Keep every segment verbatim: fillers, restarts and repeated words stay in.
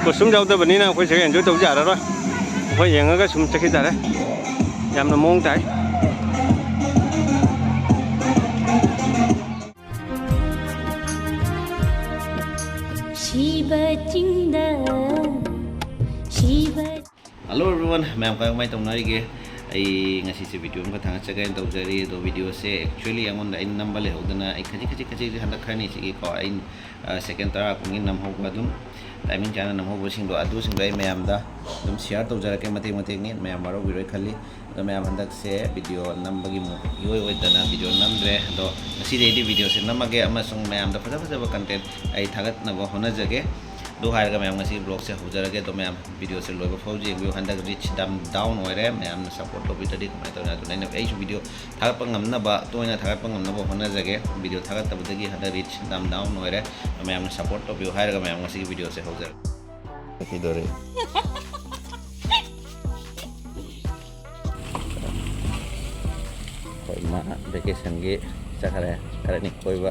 Costume ꯌꯥꯎꯗꯕꯅꯤꯅ ꯑꯩꯈꯣꯏ ꯁꯤꯒ enjoy ꯇꯧꯕ ꯌꯥꯔꯔꯣꯏ꯫ ꯑꯩꯈꯣꯏ ꯌꯦꯡꯉꯒ ꯁꯨꯝ ꯆꯠꯈꯤ ꯇꯥꯔꯦ꯫ ꯌꯥꯝꯅ ꯃꯑꯣꯡ ꯇꯥꯏ꯫ ꯁꯤꯕ ꯆꯤꯡꯗ, ꯁꯤꯕ Hello everyone, ꯃꯌꯥꯝ ꯀꯃꯥꯏ ꯀꯃꯥꯏ ꯇꯧꯅꯔꯤꯒꯦ? ꯑꯩ ꯉꯁꯤꯁꯦ ꯚꯤꯗꯤꯑꯣ ꯑꯃꯈꯛ ꯊꯥꯒꯠꯆꯒꯦꯅ ꯇꯧꯖꯔꯤ꯫ ꯑꯗꯣ ꯚꯤꯗꯤꯑꯣꯁꯦ actually ꯑꯩꯉꯣꯟꯗ ꯑꯩꯅ ꯅꯝꯕ ꯂꯩꯍꯧꯗꯅ ꯑꯩ ꯈꯖꯤꯛ ꯈꯖꯤꯛ ꯈꯖꯤꯛ ꯈꯖꯤꯛ ꯍꯟꯗꯛ ꯈꯔꯅꯤꯁꯤꯒꯤꯀꯣ ꯑꯩ, ꯑ, ꯁꯦꯀꯦꯟ ꯇꯔꯥ ꯀꯨꯟꯒꯤ ꯅꯝꯍꯧꯕ ꯑꯗꯨꯝ timing ꯆꯥꯅ ꯅꯝꯍꯧꯕꯁꯤꯡꯗꯣ ꯑꯗꯨꯁꯤꯡꯗꯣ ꯑꯩ ꯃꯌꯥꯝꯗ ꯑꯗꯨꯝ share ꯇꯧꯖꯔꯛꯀꯦ ꯃꯇꯦꯛ ꯃꯇꯦꯛꯅꯤ꯫ ꯃꯌꯥꯝ ꯋꯥꯔꯧꯕꯤꯔꯣꯏ ꯈꯜꯂꯤ꯫ ꯑꯗꯣ ꯃꯌꯥꯝ ꯍꯟꯗꯛꯁꯦ ꯚꯤꯗꯤꯑꯣ ꯅꯝꯕꯒꯤ mood ꯏꯑꯣꯏ ꯑꯣꯏꯗꯅ ꯚꯤꯗꯤꯑꯣ ꯅꯝꯗ꯭ꯔꯦ꯫ ꯑꯗꯣ ꯉꯁꯤꯗꯩꯗꯤ ꯚꯤꯗꯤꯑꯣꯁꯦ ꯅꯝꯃꯒꯦ ꯑꯃꯁꯨꯡ ꯃꯌꯥꯝꯗ ꯐꯖ ꯐꯖꯕ content ꯑꯩ ꯊꯥꯒꯠꯅꯕ ꯍꯣꯠꯅꯖꯒꯦ꯫ ꯑꯗꯨ ꯍꯥꯏꯔꯒ ꯃꯌꯥꯝ ꯉꯁꯤꯒꯤ vlogꯁꯦ ꯍꯧꯖꯔꯒꯦ꯫ ꯑꯗꯣ ꯃꯌꯥꯝ ꯚꯤꯗꯤꯑꯣꯁꯦ ꯂꯣꯏꯕ ꯐꯥꯎ ꯌꯦꯡꯕꯤꯌꯨ꯫ ꯍꯟꯗꯛ reach ꯌꯥꯝ down ꯑꯣꯏꯔꯦ, ꯃꯌꯥꯝꯅ support ꯇꯧꯕꯤꯗ꯭ꯔꯗꯤ ꯀꯃꯥꯏꯅ ꯇꯧꯅꯤ? ꯑꯗꯨꯅ ꯑꯩꯅ, ꯑꯩꯁꯨ ꯚꯤꯗꯤꯑꯣ ꯊꯥꯒꯠꯄ ꯉꯝꯅꯕ, ꯇꯣꯏꯅ ꯊꯥꯒꯠꯄ ꯉꯝꯅꯕ ꯍꯣꯠꯅꯖꯒꯦ꯫ ꯚꯤꯗꯤꯑꯣ ꯊꯥꯒꯠꯇꯕꯗꯒꯤ ꯍꯟꯗꯛ reach ꯌꯥꯝ down ꯑꯣꯏꯔꯦ꯫ ꯃꯌꯥꯝꯅ support ꯇꯧꯕꯤꯌꯨ ꯍꯥꯏꯔꯒ ꯃꯌꯥꯝ ꯉꯁꯤꯒꯤ ꯚꯤꯗꯤꯑꯣꯁꯦ ꯍꯧꯖꯔꯒꯦ꯫ ꯀꯩꯗꯧꯔꯦ? ꯑꯩꯈꯣꯏ ꯏꯃꯥ vacationꯒꯤ ꯆꯠꯈ꯭ꯔꯦ, ꯈꯔꯅꯤ ꯀꯣꯏꯕ꯫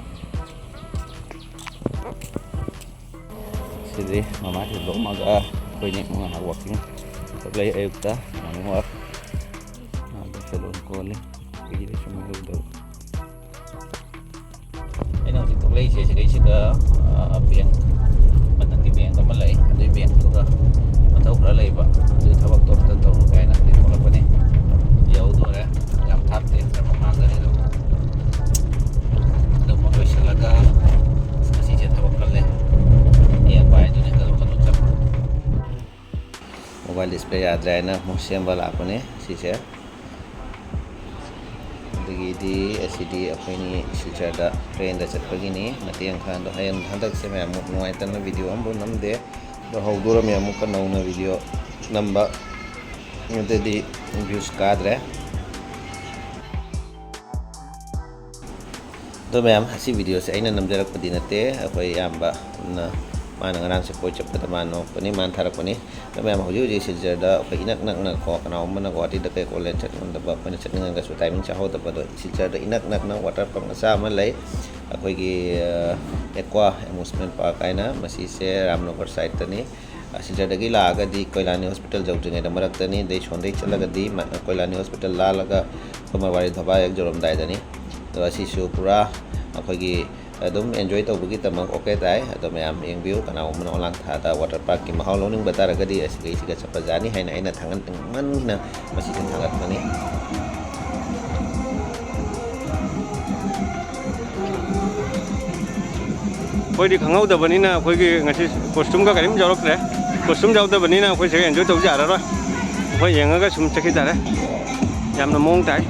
ꯁꯤꯗꯤ ꯃꯃꯥ ꯊꯤꯟꯗꯣꯛꯑꯝꯃꯒ ꯑꯩꯈꯣꯏꯅꯤ ꯑꯃꯨꯛ ꯉꯥꯏꯍꯥꯛ walking ꯆꯠꯂꯦ ꯑꯌꯨꯛꯇ morning walk꯫ ꯑꯗ salon ꯀꯣꯜꯂꯤ꯫ ꯀꯨꯏꯔꯦ ꯁꯨꯝ ꯎꯗꯕ꯫ ꯑꯩꯅ ꯍꯧꯖꯤꯛ ꯊꯣꯛꯂꯛꯏꯁꯦ ꯁꯤꯗꯩꯁꯤꯗ, ꯑ, bank, ꯃꯊꯛꯀꯤ bank ꯑꯃ ꯂꯩ꯫ ꯑꯗꯨꯏ bankꯇꯨꯗ ꯃꯊꯧ ꯈꯔ ꯂꯩꯕ꯫ ꯑꯗꯨꯏ ꯊꯕꯛꯇꯣ ꯑꯝꯇ ꯇꯧꯔꯨꯒꯦ ꯍꯥꯏꯅ ꯍꯧꯖꯤꯛ ꯊꯣꯛꯂꯛꯄꯅꯤ꯫ ꯌꯧꯗꯣꯔꯦ꯫ ꯌꯥꯝ ꯊꯥꯞꯇꯦ, ꯈꯔ ꯃꯃꯥꯡꯗꯅꯤ ꯑꯗꯨꯝ꯫ ꯑꯗꯨ ꯑꯃꯨꯛ ꯂꯣꯏꯁꯤꯜꯂꯒ ꯉꯁꯤꯁꯦ ꯊꯕꯛ ꯀꯜꯂꯦ꯫ ꯌꯦꯡꯕ ꯍꯥꯏꯗꯨꯅꯤ, ꯀꯔꯝ ꯀꯔꯝ ꯆꯠꯄ꯫ Mobile display ꯌꯥꯗ꯭ꯔꯦ ꯍꯥꯏꯅ ꯑꯃꯨꯛ ꯁꯦꯝꯕ ꯂꯥꯛꯄꯅꯦ ꯁꯤꯁꯦ꯫ ꯑꯗꯒꯤꯗꯤ ꯑꯁꯤꯗꯤ ꯑꯩꯈꯣꯏꯅꯤ ꯁꯤꯜꯆꯔꯗ trainꯗ ꯆꯠꯄꯒꯤꯅꯤ꯫ ꯃꯇꯦꯛ ꯑꯃꯈꯛ ꯑꯗꯣ ꯍꯌꯦꯡ ꯍꯟꯗꯛꯁꯦ ꯃꯌꯥꯝ ꯅꯨꯡꯉꯥꯏꯇꯅ ꯚꯤꯗꯤꯑꯣ ꯑꯃꯐꯥꯎ ꯅꯝꯗꯦ꯫ ꯑꯗꯣ ꯍꯧꯗꯣꯔꯝꯃꯤ ꯑꯃꯨꯛꯀ ꯅꯧꯅ ꯚꯤꯗꯤꯑꯣ ꯅꯝꯕ꯫ ꯑꯗꯨꯗꯤ views ꯀꯥꯗ꯭ꯔꯦ꯫ ꯑꯗꯣ ꯃꯌꯥꯝ, ꯑꯁꯤ ꯚꯤꯗꯤꯑꯣꯁꯦ ꯑꯩꯅ ꯅꯝꯖꯔꯛꯄꯗꯤ ꯅꯠꯇꯦ꯫ ꯑꯩꯈꯣꯏ ꯏꯌꯥꯝꯕꯅ, ꯃꯥꯅ ꯉꯔꯥꯡꯁꯦ ꯀꯣꯏ ꯆꯠꯄꯗ ꯃꯥꯅ ꯅꯣꯛꯄꯅꯤ, ꯃꯥꯅ ꯊꯥꯔꯛꯄꯅꯤ꯫ ꯑꯗꯣ ꯃꯌꯥꯝ, ꯍꯧꯖꯤꯛ ꯍꯧꯖꯤꯛ ꯁꯤꯜꯆꯔꯗ ꯑꯩꯈꯣꯏ ꯏꯅꯛ ꯅꯛꯅꯀꯣ, ꯀꯅꯥꯒꯨꯝꯕꯅ ꯒꯨꯍꯥꯇꯤꯗ ꯀꯩ ꯀꯣꯂꯦꯖ ꯆꯠ ꯉꯝꯗꯕ, ꯑꯩꯈꯣꯏꯅ ꯆꯠꯅꯤꯡꯉꯒꯁꯨ timing ꯆꯥꯍꯧꯗꯕ, ꯑꯗꯣ ꯁꯤꯜꯆꯔꯗ ꯏꯅꯛ ꯅꯛꯅ water park ꯃꯆꯥ ꯑꯃ ꯂꯩ, ꯑꯩꯈꯣꯏꯒꯤ, ꯑ, Aqua Amusement Park ꯍꯥꯏꯅ꯫ ꯃꯁꯤꯁꯦ ꯔꯥꯝꯅꯒꯔ sideꯇꯅꯤ꯫ ꯁꯤꯜꯆꯔꯗꯒꯤ ꯂꯥꯛꯑꯒꯗꯤ ꯀꯣꯏꯂꯥꯅꯤ ꯍꯣꯁꯄꯤꯇꯥꯜ ꯌꯧꯗ꯭ꯔꯤꯉꯩꯗ ꯃꯔꯛꯇꯅꯤ, ꯑꯗꯩ ꯁꯣꯝꯗꯒꯤ ꯆꯠꯂꯒ ꯀꯣꯏꯂꯥꯅꯤ ꯍꯣꯁꯄꯤꯇꯥꯜ ꯂꯥꯜꯂꯒ ꯈꯨꯃꯔꯋꯥꯔꯤ ꯙꯣꯕꯥ ꯍꯦꯛ ꯌꯧꯔꯝꯗꯥꯏꯗꯅꯤ꯫ ꯑꯗꯣ ꯑꯁꯤꯁꯨ ꯄꯨꯔꯥ ꯑꯩꯈꯣꯏꯒꯤ ꯑꯗꯨꯝ ꯑꯦꯟꯖꯣꯏ ꯇꯧꯕꯒꯤꯗꯃꯛ ꯑꯣꯀꯦ ꯇꯥꯏ꯫ ꯑꯗꯣ ꯃꯌꯥꯝ ꯌꯦꯡꯕꯤꯌꯨ, ꯀꯅꯥꯒꯨꯝꯕꯅ ꯑꯣꯂꯥꯡꯊꯥꯗ ꯋꯥꯇꯔ ꯄꯥꯔꯛꯀꯤ ꯃꯍꯥꯎ ꯂꯧꯅꯤꯡꯕ ꯇꯥꯔꯒꯗꯤ ꯑꯁꯤꯒꯩꯁꯤꯒ ꯆꯠꯄ ꯌꯥꯅꯤ ꯍꯥꯏꯅ ꯑꯩꯅ ꯊꯥꯡꯒꯠꯅꯤꯡꯃꯟꯅ ꯃꯁꯤꯁꯨ ꯊꯥꯡꯒꯠꯄꯅꯤ꯫ ꯑꯩꯈꯣꯏꯗꯤ ꯈꯪꯍꯧꯗꯕꯅꯤꯅ ꯑꯩꯈꯣꯏꯒꯤ ꯉꯁꯤ ꯀꯣꯁꯇ꯭ꯌꯨꯝꯒ ꯀꯔꯤꯝ ꯌꯥꯎꯔꯛꯇ꯭ꯔꯦ꯫ ꯀꯣꯁꯇ꯭ꯌꯨꯝ ꯌꯥꯎꯗꯕꯅꯤꯅ ꯑꯩꯈꯣꯏꯁꯦ ꯑꯦꯟꯖꯣꯏ ꯇꯧꯕ ꯌꯥꯔꯔꯣꯏ꯫ ꯑꯩꯈꯣꯏ ꯌꯦꯡꯉꯒ ꯁꯨꯝ ꯆꯠꯈꯤ ꯇꯥꯔꯦ꯫ ꯌꯥꯝꯅ ꯃꯑꯣꯡ ꯇꯥꯏ꯫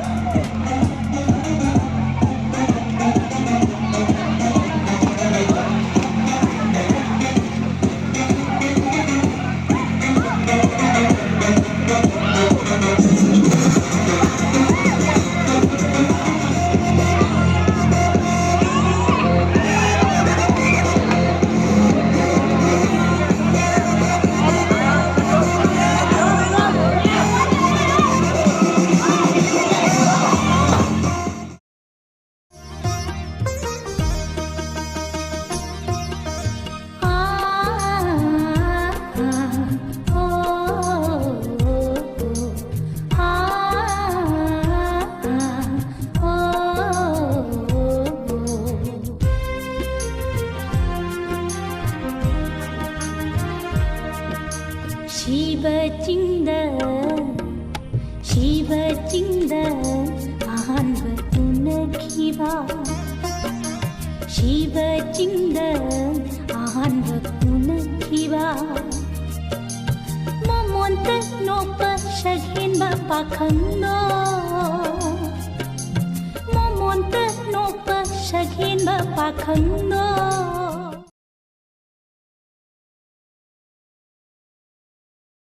ꯁꯤꯕ ꯆꯤꯡꯗ, ꯁꯤꯕ ꯆꯤꯡꯗ ꯑꯍꯥꯟꯕ ꯎꯅꯈꯤꯕ, ꯁꯤꯕ ꯆꯤꯡꯗ ꯑꯍꯥꯟꯕ ꯎꯅꯈꯤꯕ, ꯃꯃꯣꯟꯇ ꯅꯣꯛꯄ ꯁꯛꯍꯦꯟꯕ ꯄꯥꯈꯪꯗꯣ, ꯃꯃꯣꯟꯇ ꯅꯣꯛꯄ ꯁꯛꯍꯦꯟꯕ ꯄꯥꯈꯪꯗꯣ꯫